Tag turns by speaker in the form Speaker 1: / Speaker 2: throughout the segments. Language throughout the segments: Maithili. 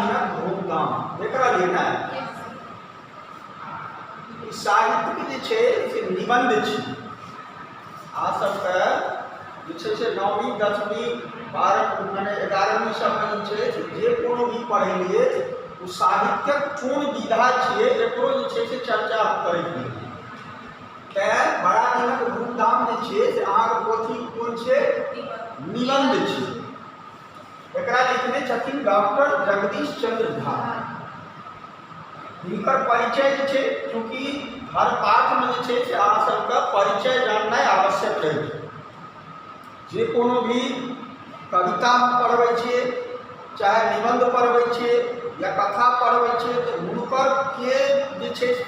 Speaker 1: दिनक धूमधाम देख रहलियै ने। ई साहित्यिक जे छै से निबन्ध छी। अहाँ सबके जे छै से 9वीं 10वीं 12 मने 11वीं सबमे जे छै से जे कोनो भी पढ़ेलियै ओ साहित्यक कोन विधा छियै एकरो जे छै से चर्चा हम करैत गेलियै। तैँ बड़ा दिनक धूमधाम जे छियै से अहाँके पोथी कोन छियै? निबन्ध छियै। एकरा लिखने छथिन डॉक्टर जगदीश चंद्र झा। हिनकर परिचय जे छै, चूँकि हर पाठमे जे छै से अहाँ सबके परिचय जाननाइ आवश्यक रहै छै। जे कोनो भी कविता हम पढ़बै छियै, चाहे निबन्ध पढ़बै छियै या कथा पढ़बै छियै, तऽ हुनकर के जे छै से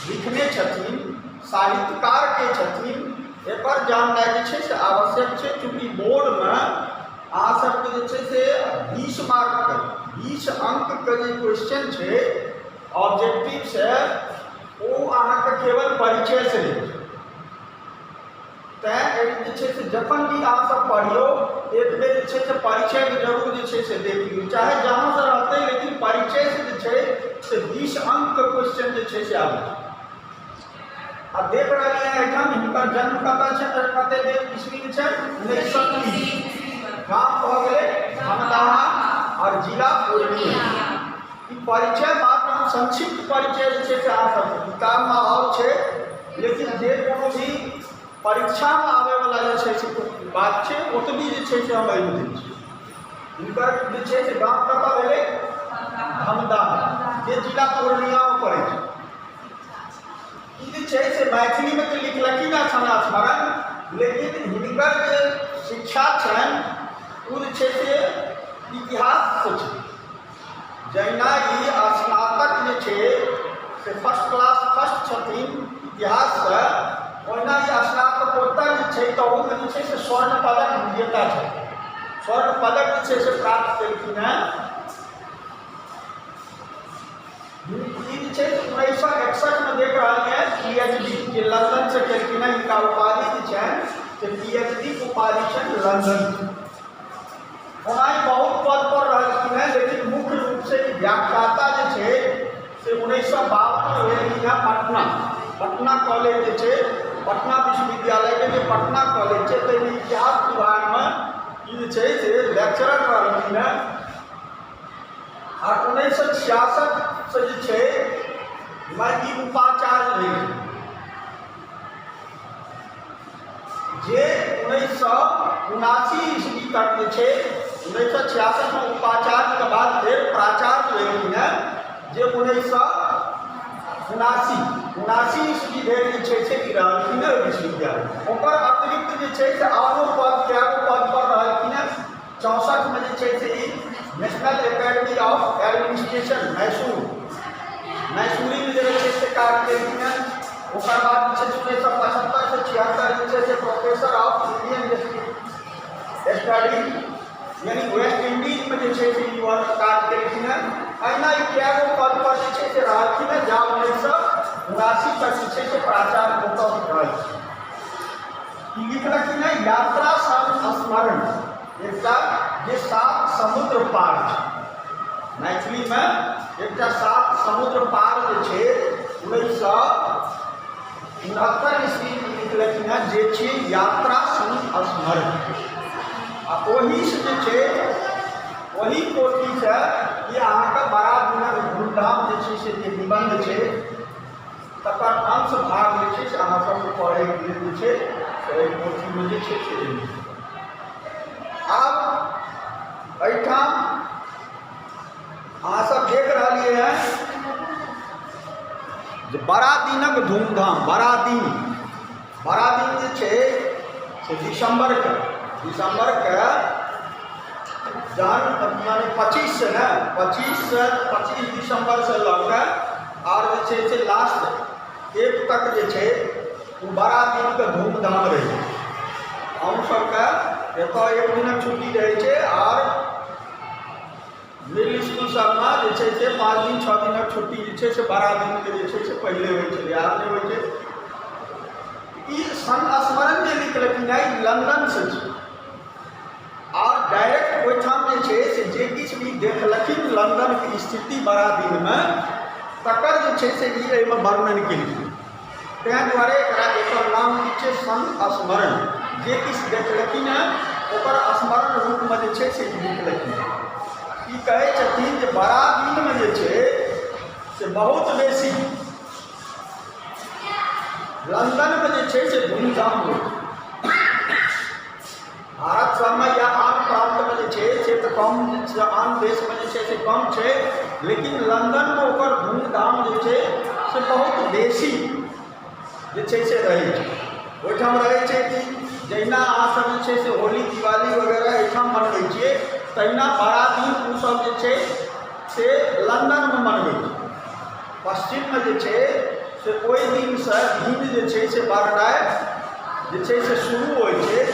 Speaker 1: लिखने छथिन, साहित्यकार के छथिन, एकर जाननाइ जे छै से आवश्यक छै। चूँकि बोर्डमे अहाँ सबके जे छै से 20 मार्कके 20 अंकके जे क्वेश्चन छै ऑब्जेक्टिवसँ, ओ अहाँके केवल परिचयसँ रहै छै। तैँ एहि जे छै से जखन भी अहाँसभ पढ़ियौ, एक बेर जे छै से परिचयके जरूर जे छै से देख लियौ, चाहे जहाँसँ रहतै, लेकिन परिचयसँ जे छै से 20 अंकके क्वेश्चन जे छै से आबै छै। आ देख रहलियै एहिठाम हिनकर जन्म कतऽ छै, कते देर ईस्वीमे छै? 1930। गाम भऽ गेलै धमदाहा आओर जिला पूर्णिया। ई परिचय मात्र हम संक्षिप्त परिचय जे छै से अहाँ सबके किताबमे आओर छै, लेकिन जे कोनो भी परीक्षामे आबैवला जे छै से बात छै, ओतबी जे छै से हम एहिमे दै छी। हिनकर जे छै से गाम कतऽ भेलै? धमदाहा, जे जिला पूर्णियामे पड़ै छै। ई जे छै से मैथिलीमे तऽ लिखलखिन हँ स्मरण, लेकिन हिनकर जे शिक्षा छनि ओ जे छै से इतिहाससँ छै। जहिना ई स्नातक जे छै से फर्स्ट क्लास फर्स्ट छथिन इतिहाससँ, ओहिना ई स्नातकोत्तर जे छै तहूमे जे छै से स्वर्ण पदक विजेता छथिन। स्वर्ण पदक जे छै से प्राप्त केलखिन हेँ। ई जे छै 1961मे देख रहलियै पी एच डी जे लंदनसँ केलखिन हेँ। हिनका उपाधि जे छनि से पी एच डी के उपाधि छनि लंदन। ओना ई बहुत पद पर रहलखिन हेँ, लेकिन मुख्य रूपसँ ई व्याख्याता जे छै से 1952मे भेलखिन हेँ। पटना पटना कॉलेज जे छै, पटना विश्वविद्यालयके जे पटना कॉलेज छै, ताहिमे इतिहास विभागमे ई जे छै से लेक्चरर रहलखिन हेँ। आ 1966सँ जे छै ई उपाचार्य भेलखिन, जे 1979 ईस्वी तक जे छै, 1966मे उपाचार्यके बाद फेर प्राचार्य भेलखिन हेँ, जे 1979 ईस्वी धरि जे छै से ई रहलखिन हेँ विश्वविद्यालय। ओकर अतिरिक्त जे छै से आनो पद, कए गो पद पर रहलखिन हेँ। 64मे जे छै से ई national academy of administration Mysore, मैसूरीमे जे छै से काज केलखिन हेँ। ओकर बाद जे छै 1975 से 76 जे छै से प्रोफेसर ऑफ इंडियन स्टडी, यानी वेस्ट इंडीजमे जे छै से ई वर्क काज केलखिन हेँ। एहिना ई कए गो पद पर जे छै से रहलखिन हेँ, जा 1979 तक जे छै से प्राचार्य ओतऽ रहलखिन। ई लिखलखिन हेँ यात्रा संस्मरण एकटा, जे सात समुद्र पार छै। मैथिलीमे एकटा सात समुद्र पार जे छै 1969 ईस्वीमे लिखलखिन हेँ, जे छै यात्रा संस्मरण। आ ओहीसँ जे छै, ओही पोथीसँ ई अहाँके बड़ा दिनक धूमधाम जे छै से जे निबन्ध छै, तकर अंश भाग जे छै से अहाँ सबके पढ़ैके लेल जे छै से एहि पोथीमे जे छै से। आब एहिठाम अहाँ सब देख रहलियै हँ जे बड़ा दिनक धूमधाम। बड़ा दिन, बड़ा दिन जे छै से दिसम्बरके जहन माने 25 से ने, 25 से, 25 दिसम्बरसँ लऽ कऽ आर जे छै से लास्ट 1 तक जे छै ओ बड़ा दिनके धूमधाम रहै छै। हम सबके एतऽ एक दिनक छुट्टी रहै छै आर मिडिल इसकुल सबमे जे छै से 5 दिन 6 दिनक छुट्टी जे छै से बड़ा दिनके जे छै से पहिले होइ छलै, आब नहि होइ छै। ई संस्मरण जे लिखलखिन हेँ, ई लंदनसँ छै आर डायरेक्ट ओहिठाम जे छै से जे किछु भी देखलखिन लन्दनके स्थिति बड़ा दिनमे, तकर जे छै से ई एहिमे वर्णन केलखिन। ताहि दुआरे एकरा एकर नाम की छै? संस्मरण। जे किछु देखलखिन हेँ ओकर स्मरण रूपमे जे छै से ई लिखलखिन हेँ। ई कहै छथिन जे बड़ा दिनमे जे छै से बहुत बेसी लन्दनमे जे छै से धूमधाम होइ छै। भारत सबमे या आन प्रान्तमे जे छै से तऽ कम छै, आन देशमे जे छै से कम छै, लेकिन लन्दनमे ओकर धूमधाम जे छै से बहुत बेसी जे छै से रहै छै। ओहिठाम रहै छै कि जहिना अहाँसभ जे छै से होली दिवाली वगैरह एहिठाम मनबै छियै, तहिना बड़ा दिन ओसभ जे छै से लन्दनमे मनबै छै। पश्चिममे जे छै से ओहि दिनसँ दिन जे छै से बढ़नाइ जे छै से शुरू होइ छै।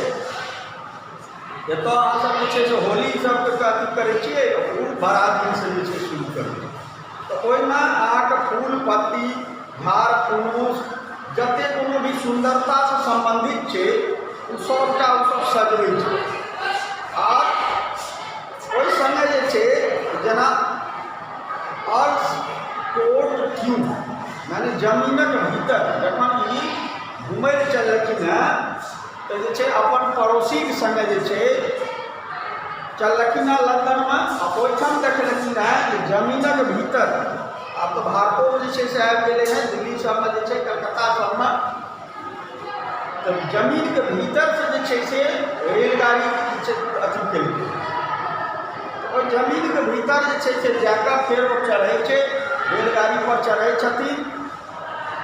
Speaker 1: एतऽ अहाँसभ जे छै से होली सबके अथी करै छियै, ओ बड़ा दिनसँ जे छै शुरू करै छै। तऽ ओहिमे अहाँके फूल पत्ती झाड़ फूस जतेक कोनो भी सुन्दरतासँ सम्बन्धित छै ओ सभटा ओसभ सजबै छै। आ ओहि सङ्गे जे छै जेना अर्थ कोर्ट ट्यूब, यानि जमीनक भीतर जखन ई घुमय लए चललखिन हेँ तऽ जे छै अपन पड़ोसीके सङ्गे जे छै चललखिन हेँ लन्दनमे, आ ओहिठाम देखलखिन हेँ जे जमीनक भीतर, आब तऽ भारतोमे जे छै से आबि गेलै हेँ, दिल्ली सबमे जे छै, कलकत्ता सबमे, तऽ जमीनके भीतरसँ जे छै से रेलगाड़ी जे छै अथी केलकै। ओहि जमीनके भीतर जे छै से जा कऽ फेर ओ चढ़ै छै, रेलगाड़ीपर चढ़ै छथिन।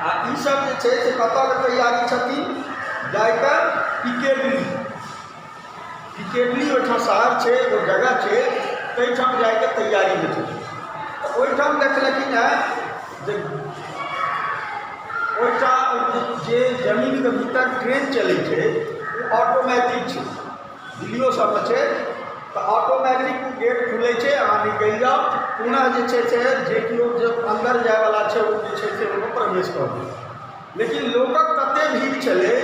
Speaker 1: आ ईसभ जे छै से कतयके तैयारी छथिन जाइके? पिकेडली, पिकेडली ओहिठाम शहर छै, एगो जगह छै, ताहिठाम जाइके तैयारीमे छथिन। तऽ ओहिठाम देखलखिन हेँ जे ओहिठाम जे जमीनके भीतर ट्रेन चलै छै ओ ऑटोमेटिक छै। दिल्लिओ सबमे छै। तऽ ऑटोमेटिक ओ गेट खुलै छै, अहाँ निकलि जाउ, पुनः जे छै से जे केओ जे अन्दर जायवला छै ओ जे छै से ओहिमे प्रवेश कऽ गेल। लेकिन लोकक ततेक भीड़ छलै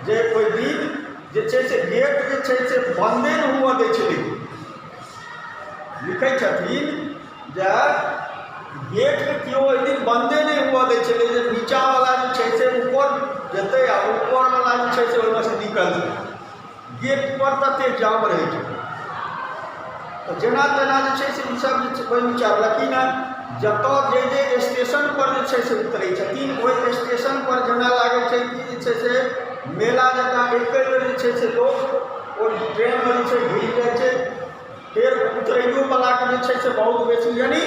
Speaker 1: जे ओहि दिन जे छै से गेट जे छै से बन्दे नहि हुअ दै छलै। लिखै छथिन जे गेटके केओ ओहि दिन बन्दे नहि हुअ दै छलै जे नीचाँवला जे छै से ऊपर जेतै आ ऊपरवला जे छै से ओहिमे से निकलतै। गेटपर ततेक जाम रहै छै। तऽ जेना तेना जे छै से ईसभ जे छै ओहिमे चढ़लखिन हेँ। जतय जे जे स्टेशनपर जे छै से उतरै छथिन, ओहि स्टेशनपर जेना लागै छै कि जे छै से मेला जकाँ एके बेर जे छै से लोक ओहि ट्रेनमे जे छै घुसि जाइ छै। फेर उतरैयोवलाके जे छै से बहुत बेसी, यानि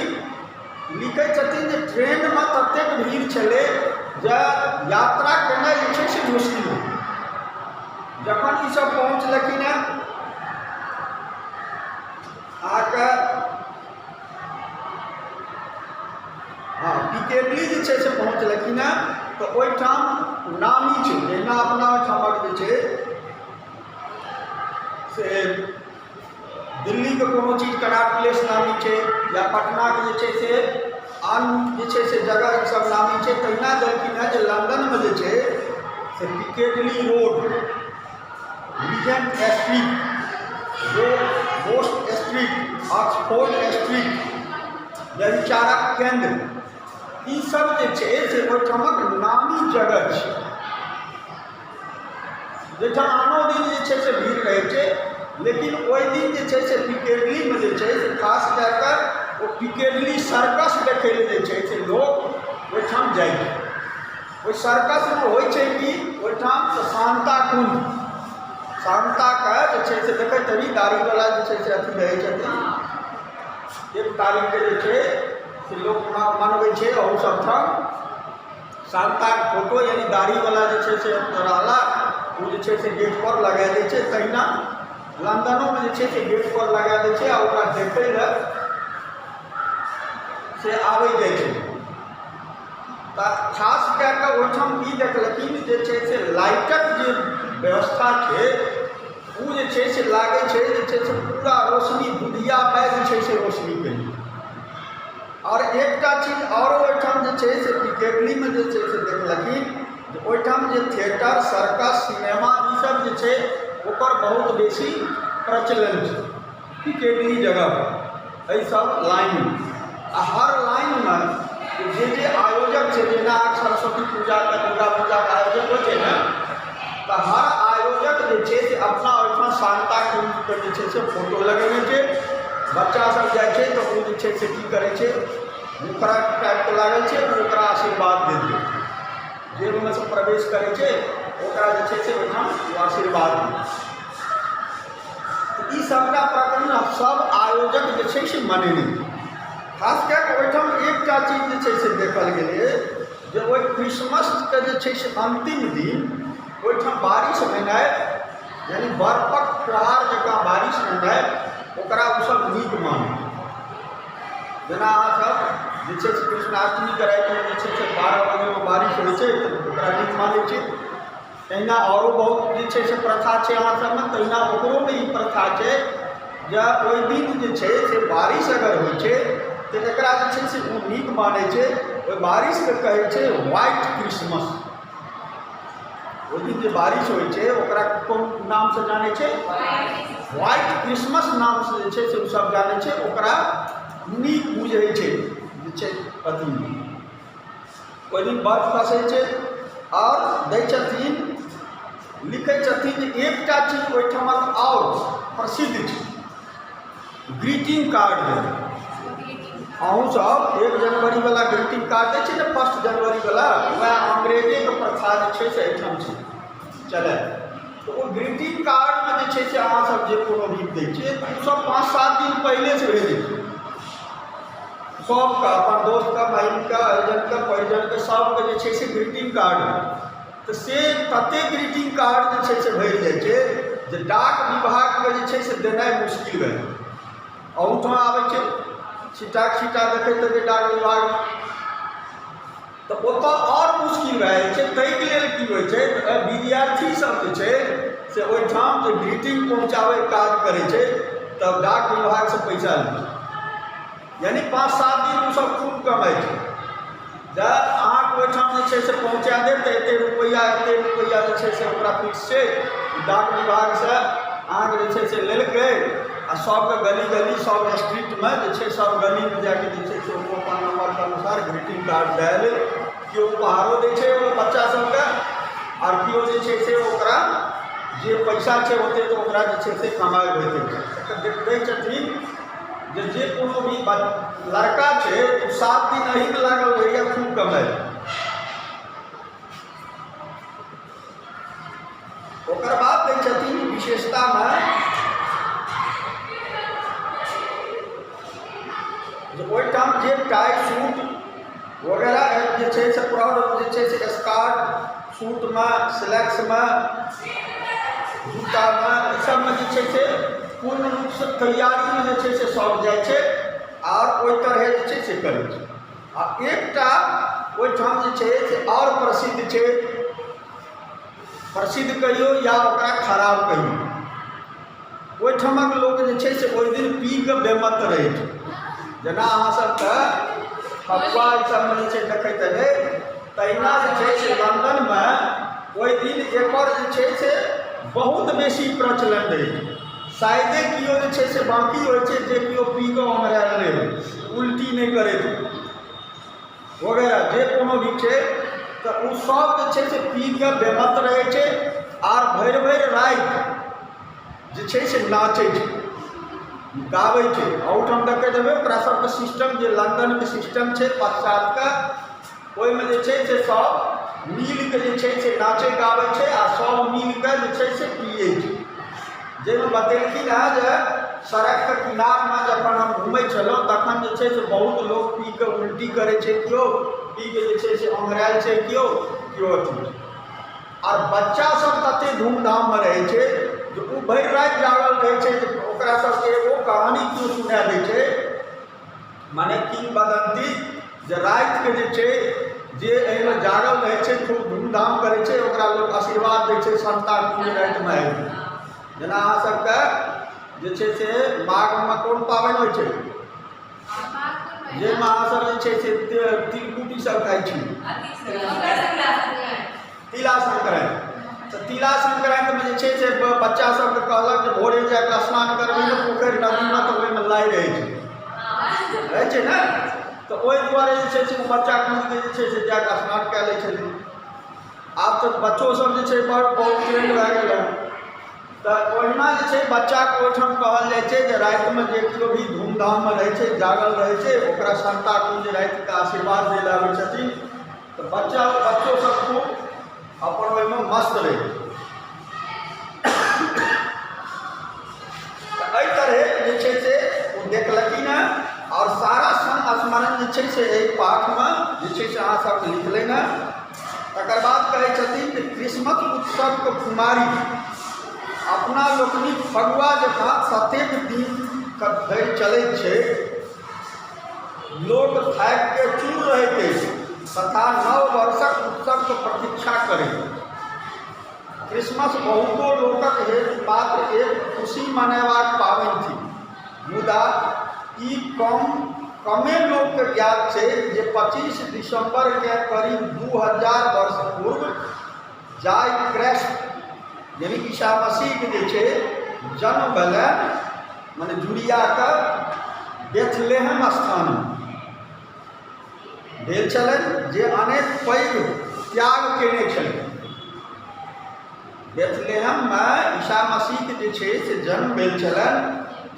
Speaker 1: लिखै छथिन जे ट्रेनमे ततेक भीड़ छलै जे यात्रा केनाइ जे छै से मुश्किल। जखन ईसभ पहुँचलखिन हेँ अहाँके, हँ, पिकेडली जे छै से पहुँचलखिन हेँ, तऽ ओहिठाम नामी छै, जहिना अपना ओहिठामक जे छै से दिल्लीके कोनो चीज कनॉट प्लेस नामी छै या पटनाके जे छै से आन जे छै से जगह ईसभ नामी छै, तहिना देलखिन हेँ जे लन्दनमे जे छै से Piccadilly road, Regent street, Bow street, Oxford street, व्यभिचारक केन्द्र, ईसभ जे छै से ओहिठामक नामी जगह छै, जाहिठाम आनो दिन जे छै से भीड़ रहै छै। लेकिन ओहि दिन जे छै से पिकेडलीमे जे छै से खास कए कऽ ओ पिकेडली सर्कस देखै लए जे छै से लोक ओहिठाम जाइ छै। ओहि सर्कसमे होइ छै कि ओहिठाम शान्ता कुण्ड, शान्ताके जे छै से देखैत हेबै, दाढ़ीवला जे छै से अथी रहै छथिन। एक तारीखके जे छै से लोक मनबै छै अहू सभठाम। शान्ताके फोटो यानि दाढ़ीवला जे छै से रहला, ओ जे छै से गेटपर लगा दै छै। तहिना लन्दनोमे जे छै से गेटपर लगा दै छै आ ओकरा देखै लए से आबै जाइ छै। तऽ खास कए कऽ ओहिठाम की देखलखिन जे छै से लाइटक जे व्यवस्था छै ओ जे छै से लागै छै जे छै से पूरा रोशनी दुधियामे जे छै से रोशनी केने। आओर एकटा चीज आओरो ओहिठाम जे छै से पिकेडलीमे जे छै से देखलखिन जे ओहिठाम जे थिएटर, सर्कस, सिनेमा ईसभ जे छै ओकर बहुत बेसी प्रचलन छै पिकेडली जगहपर। एहि सब लाइनमे। आ हर लाइनमे जे जे आयोजक छै, जेना सरस्वती पूजाके, दुर्गा पूजाके आयोजक होइ छै ने, तऽ हर आयोजक जे छै से अपना ओहिठाम सांता क्रूजके जे छै से फोटो लगेने छै। बच्चा सब जाइ छै तऽ ओ जे छै से की करै छै, मुखड़ा टाइपके लागल छै, ओकरा आशीर्वाद देल जाइ छै। जे ओहिमे सँ प्रवेश करै छै ओकरा जे छै से ओहिठाम ओ आशीर्वाद दै छै। ई सबटा प्रकरण सब आयोजक जे छै से मनेने छै। खास कए कऽ ओहिठाम एकटा चीज जे छै से देखल गेलै जे ओहि क्रिसमसके जे छै से अन्तिम दिन ओहिठाम बारिश भेनाइ, यानि बर्फक प्रहार जकाँ बारिश भेनाइ, ओकरा ओसभ नीक मानै। जेना अहाँसभ जे छै से कृष्णाष्टमीके रातिमे जे छै से 12 बजेमे बारिश होइ छै तऽ ओकरा नीक मानै छै, तहिना आओरो बहुत जे छै से प्रथा छै अहाँ सबमे, तहिना ओकरोमे ई प्रथा छै जे ओहि दिन जे छै से बारिश अगर होइ छै तऽ एकरा जे छै से ओ नीक मानै छै। ओहि बारिशके कहै छै व्हाइट क्रिसमस। ओहि दिन जे बारिश होइ छै ओकरा कोन नामसँ जानै छै? व्हाइट क्रिसमस नामसँ जे छै से ओसभ जानै छै, ओकरा नीक बुझै छै जे छै अथी। ओहि दिन बर्फ खसै छै। आओर दै छथिन, लिखै छथिन जे एकटा चीज ओहिठामक आओर प्रसिद्ध छै, ग्रीटिंग कार्ड देनाइ। अहूँसभ 1 जनवरीवला ग्रीटिंग कार्ड दै छै ने, 1 जनवरीवला, वएह अंग्रेजेके प्रथा जे छै से एहिठाम छै चलए। तऽ ओ ग्रीटिंग कार्डमे जे छै से अहाँसभ जे कोनो भी दै छियै तऽ ओसभ 5-7 दिन पहिलेसँ भेजै छै सबके, अपन दोस्तके, बहिनके, हरिजनके, परिजनके, सबके जे छै से ग्रीटिंग कार्ड। तऽ से ततेक ग्रीटिंग कार्ड जे छै से भरि जाइ छै जे डाक विभागके जे छै से देनाइ मुश्किल भए जाइ छै। अहूठाम आबै छै छिट्टाके छिट्टा देखैत हेबै डाक विभागमे, तऽ ओतऽ आओर मुश्किल भए जाइ छै। ताहिके लेल की होइ छै तऽ विद्यार्थी सब जे छै से ओहिठाम जे ग्रीटिंग पहुँचाबैके काज करै छै तब डाक विभागसँ पैसा लै छै, यानि 5-7 दिन ओसभ खूब कमाइ छै। जे अहाँके ओहिठाम जे छै से पहुँचा देत तऽ एतेक रुपैआ, एतेक रुपैआ जे छै से ओकरा फिक्स छै। डाक विभागसँ अहाँके जे छै से लेलकै आ सभके गली गली, सभ स्ट्रीटमे जे छै, सभ गलीमे जाके जे छै से ओ अपन नम्बरके अनुसार ग्रीटिंग कार्ड दए एलै। केओ उपहारो दै छै ओ बच्चा सभके, आर केओ जे छै से ओकरा जे पैसा छै ओतेक तऽ ओकरा जे छै से कमाइ होइते छै। दै छथिन जे जे कोनो भी लड़का छै ओ 7 दिन एहिमे लागल रहैए खूब कमाइ। ओकर बाद दै छथिन विशेषतामे जे ओहिठाम जे टाइ सूट वगैरह जे छै से प्रौढ़ जे छै से स्कार्ट सूटमे, स्लैक्समे, जूतामे, ई सबमे जे छै से पूर्ण रूपसँ तैयारीमे जे छै से सब जाइ छै आओर ओहि तरहे जे छै से करै छै। आ एकटा ओहिठाम जे छै से आओर प्रसिद्ध छै, प्रसिद्ध कहियौ या ओकरा खराब कहियौ, ओहिठामक लोक जे छै से ओहि दिन पी कऽ बेमत रहै छै। जेना अहाँ सबके फगुआ ई सबमे जे छै देखैत हेबै, तहिना जे छै से लन्दनमे ओहि दिन एकर जे छै से बहुत बेसी प्रचलन रहै छै। शायदे केओ जे छै से बाँकी होइ छै जे केओ पी कऽ ओंघरायल नहि होइ, उल्टी नहि करैत वगैरह जे कोनो भी छै, तऽ ओ सब जे छै से पी कऽ बेमत रहै छै आर भरि भरि राति जे छै से नाचै छै, गाबै छै। अहूठाम देखैत हेबै ओकरा सबके सिस्टम जे लन्दनके सिस्टम छै पाश्चात्यके, ओहिमे जे छै से सब मिलके जे छै से नाचै गाबै छै आ सब मिलके जे छै से पियै छै। जाहिमे बतेलखिन हेँ जे सड़कके किनारमे जखन हम घुमै छलहुँ तखन जे छै से बहुत लोक पी कऽ उल्टी करै छै, केओ पी कऽ जे छै से ओंघरायल छै, केओ केओ अथी छै। आर बच्चा सब तते धूमधाममे रहै छै जे ओ भरि राति जागल रहै छै जे ओकरा सबके एगो कहानी केओ सुना दै छै, मने किंवदंती जे रातिके जे छै जे एहिमे जागल रहै छै खूब धूमधाम करै छै, ओकरा लोक आशीर्वाद दै छै संता क्लॉज रातिमे आबि। जेना अहाँ सबके जे छै से माघमे कोन पाबनि होइ छै जाहिमे अहाँ सब जे छै से तिलकुटी सब खाइ छी? तिला संक्रांति। तऽ तिला संक्रांतिमे जे छै से बच्चा सबके कहलक जे भोरे जाकऽ स्नान करबै ने पोखरि नदीमे, तऽ ओहिमे लाइ रहै छै। छै ने। तऽ ओहि दुआरे जे छै से ओ बच्चा कूदिके जे छै से जाकऽ स्नान कए लै छलै। आब तऽ बच्चो सब जे छै बड़ बहुत ट्रेंड भए गेल हँ। तऽ ओहिना जे छै बच्चाके ओहिठाम कहल जाइ छै जे रातिमे जे केओ भी धूमधाममे रहै छै, जागल रहै छै, ओकरा सांता क्लॉज रातिके आशीर्वाद दै लए आबै छथिन। तऽ बच्चो सब खूब अपन ओहिमे मस्त रहै छै। तऽ एहि तरहे जे छै से ओ देखलखिन हँ आओर सारा स्मरण जे छै से एहि पाठमे जे छै से अहाँ सबके लिखलनि हँ। तकर बाद कहै छथिन जे क्रिसमस उत्सवके खुमारी अपना लोकनिक फगुआ जकाँ कतेक दिन धरि चलैत छै। लोक थाकिके चूर रहैत अछि तथा नव वर्षक उत्सवके प्रतीक्षा करैत अछि। क्रिसमस बहुतो लोकक हेतु मात्र एक खुशी मनेबाक पाबनि थिक, मुदा ई कमे लोकके ज्ञात छै जे 25 दिसम्बरकेँ करीब 2000 वर्ष पूर्व जाहि क्राइस्ट यानी ईसा मसीहके जे छै जन्म भेलनि, मने जुड़ियाके बेथलेहम स्थानमे भेल छलनि, जे अनेक पैघ त्याग कयने छलखिन। बेथलेहममे ईसा मसीहके जे छै से जन्म भेल छलनि,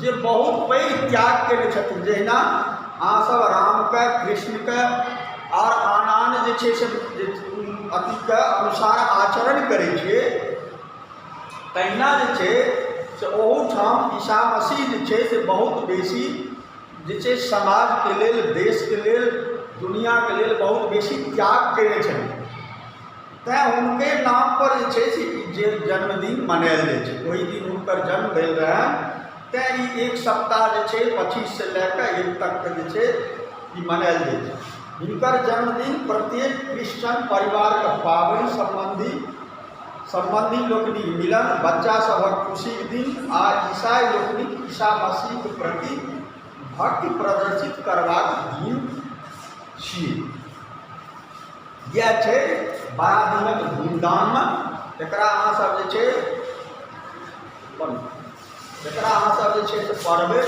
Speaker 1: जे बहुत पैघ त्याग कयने छथिन। जहिना अहाँसभ रामके, कृष्णके आओर आन आन जे छै से अथीके अनुसार आचरण करै छियै, तहिना जे छै से ओहूठाम ईसा मसीह जे छै से बहुत बेसी जे छै समाजके लेल, देशके लेल, दुनिआँके लेल बहुत बेसी त्याग कयने छथिन। तैँ हुनके नामपर जे छै से ई जे जन्मदिन मनायल जाइ छै। ओहि दिन हुनकर जन्म भेल रहनि, तैँ ई एक सप्ताह जे छै 25सँ लए कऽ 1 तकके जे छै ई मनायल जाइ छै। हिनकर जन्मदिन प्रत्येक क्रिश्चन परिवारके पाबनि, सम्बन्धी लोकनिक मिलन, बच्चा सभक खुशीक दिन आ ईसाई लोकनिक ईसा मसीहके प्रति भक्ति प्रदर्शित करबाक दिन छी। इएह छै बड़ा दिनक धूमधाममे। एकरा अहाँसभ जे छै एकरा अहाँसभ जे छै से पढ़बै।